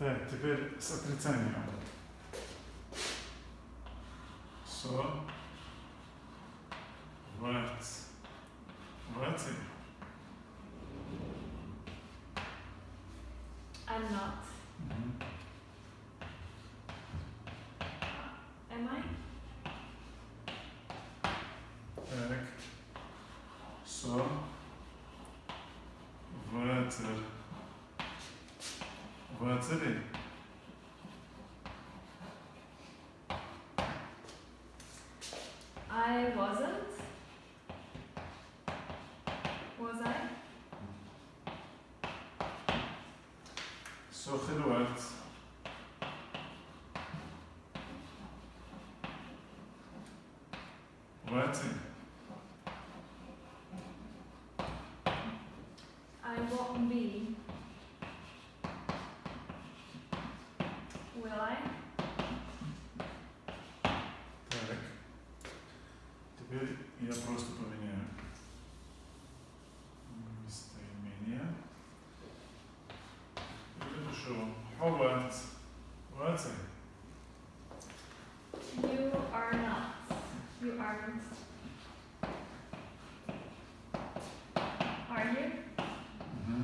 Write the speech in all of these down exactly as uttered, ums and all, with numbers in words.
Так, теперь с отрицанием. Со, вац, ваци. I'm not. Мгм. Am I? Так. Со, вацер, вацери. I wasn't. Was I? Со хир вац. Ваци. I won't be. Will I? Так. Теперь я просто поменяю местоимение. И напишу. Хьо вац. Ваци. You are not. You aren't. Are you? Мгм.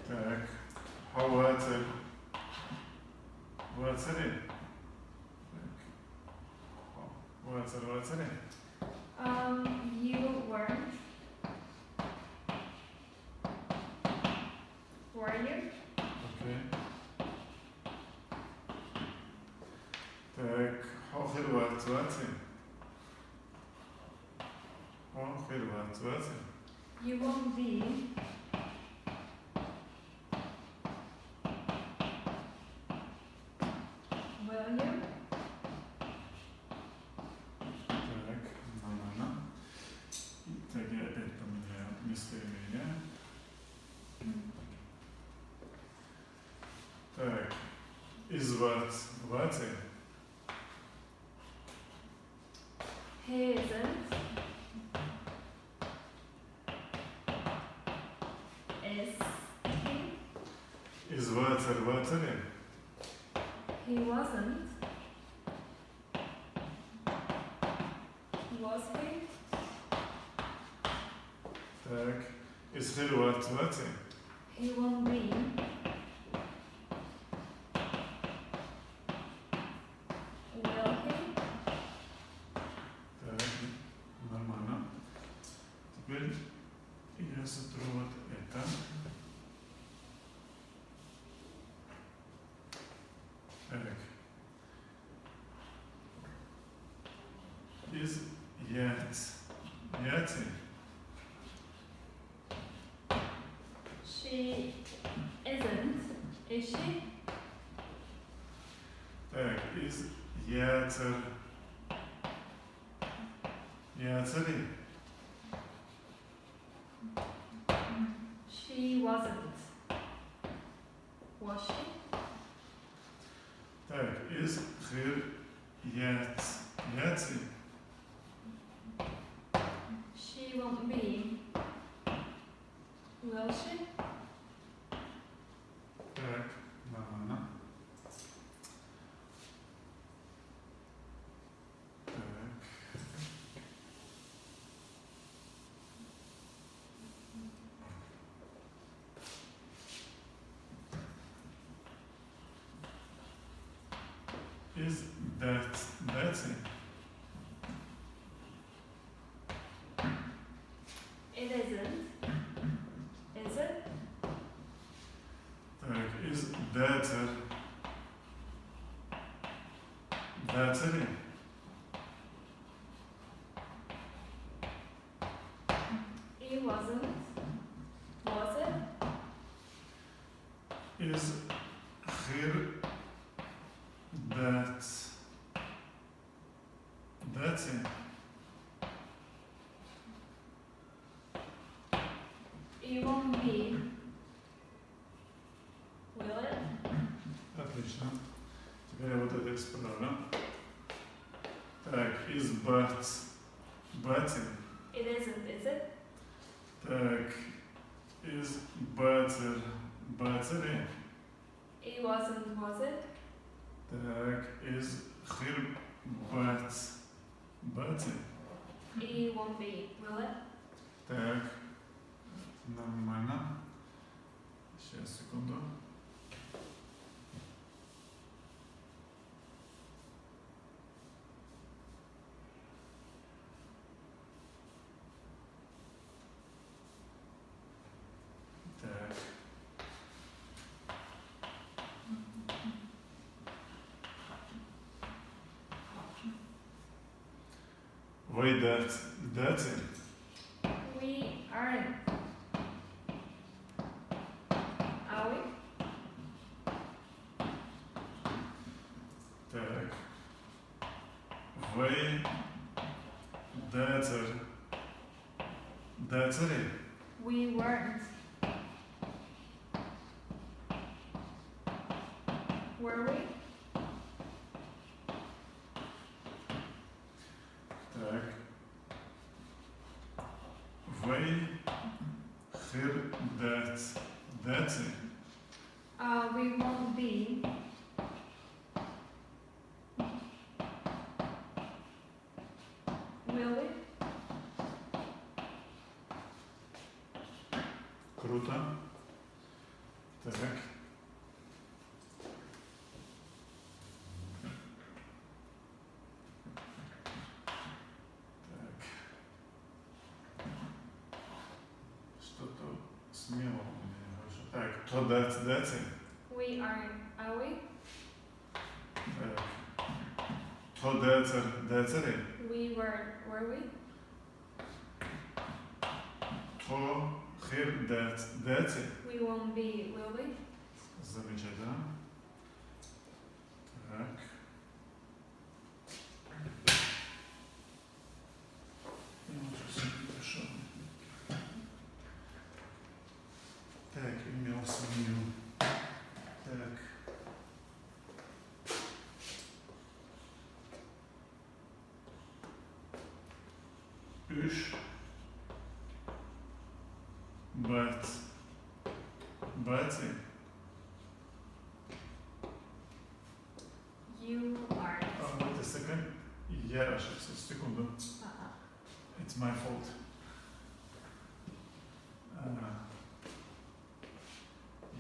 Так. Хьо вацер. Вацери. Так. Хьо вацер, вацери. Um, you weren't. Were you? Окей. Так, хьо хир вац, ваци. Хьо хир вац, ваци. You won't be. Will you? Так, нормально. И так я опять поменяю местоимение. Так, из вац, ваци. He isn't. Is he? Из вацер, вацери. He wasn't. Was he? Так, из хир вац, ваци. He won't be. Will he? Так, нормально. Теперь я сотру вот это. Так. Из яц. Яци. She isn't, is she? Так, из яцер. Яцери. She wasn't. Was she? Так, из хир яц. Яци. She won't be. Will she? Так, нормально. Так. Из дац, даци. It isn't. Is it? Так, из дацер. Дацери. It wasn't. Was it? Из хир дац. Даци. It won't be. Will it? Отлично. Теперь я вот это исправлю. Так, из бац. Баци. It isn't, is it? Так, из бацер. Бацарий? It wasn't, was it? Так, из хир бац. Баци? It won't be, will it? Так, нормально. Сейчас, секунду. Так. Вай дац, даци? We aren't. Are we? Так. Вай дацар, дацарий? We weren't. Were we? Так. Вай хир дац, даци? Uh, we won't be. Will we? Круто. Так. Так. Что-то смело у меня не вышло. Так, то дац, даци? We aren't, are we? Так. То дацар, дацарий? We weren't, were we? То хир дац, даци? We won't be, will we? Замечательно. Так. Ну, что-то не пришло. Так, имя сменю. Так. Үш бац, баци? You are. А, wait a second. Я ошибся. Секунду. А-а. It's my fault. А,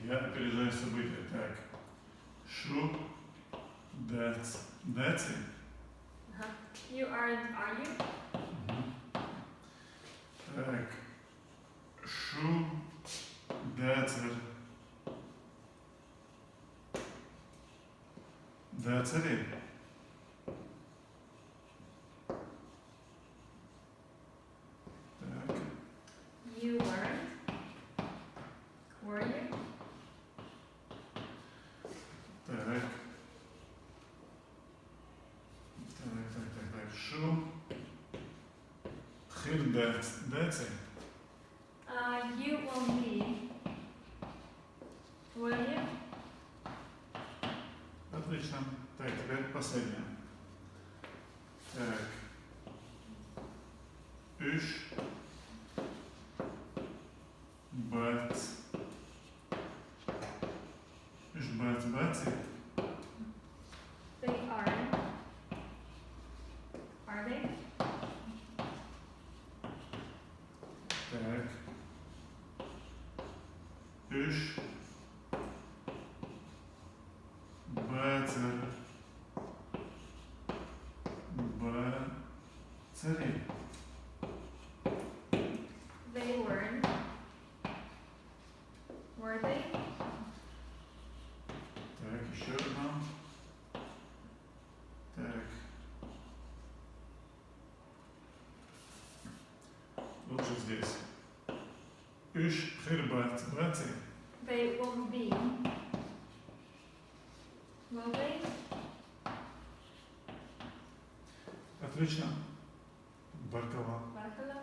я опережаю события. Так. Шу дац, даци? Ага. You aren't, are you? Мгм. Так. Шу дацар, дацарий? Так. You weren't? Were you? Так. Так, так, так, так. Шу хир дац, даци? Uh, you won't be. Will you? Отлично. Так, теперь последнее. Так. Үш бац. Үш бац, баци? They aren't. Are they? Так. Үш бацар, бацарий? They weren't. Were they? Так, ещё одна. Так. Лучше здесь. Үш хир бац, баци? They won't be. Will they? Отлично. Баркала. Баркала.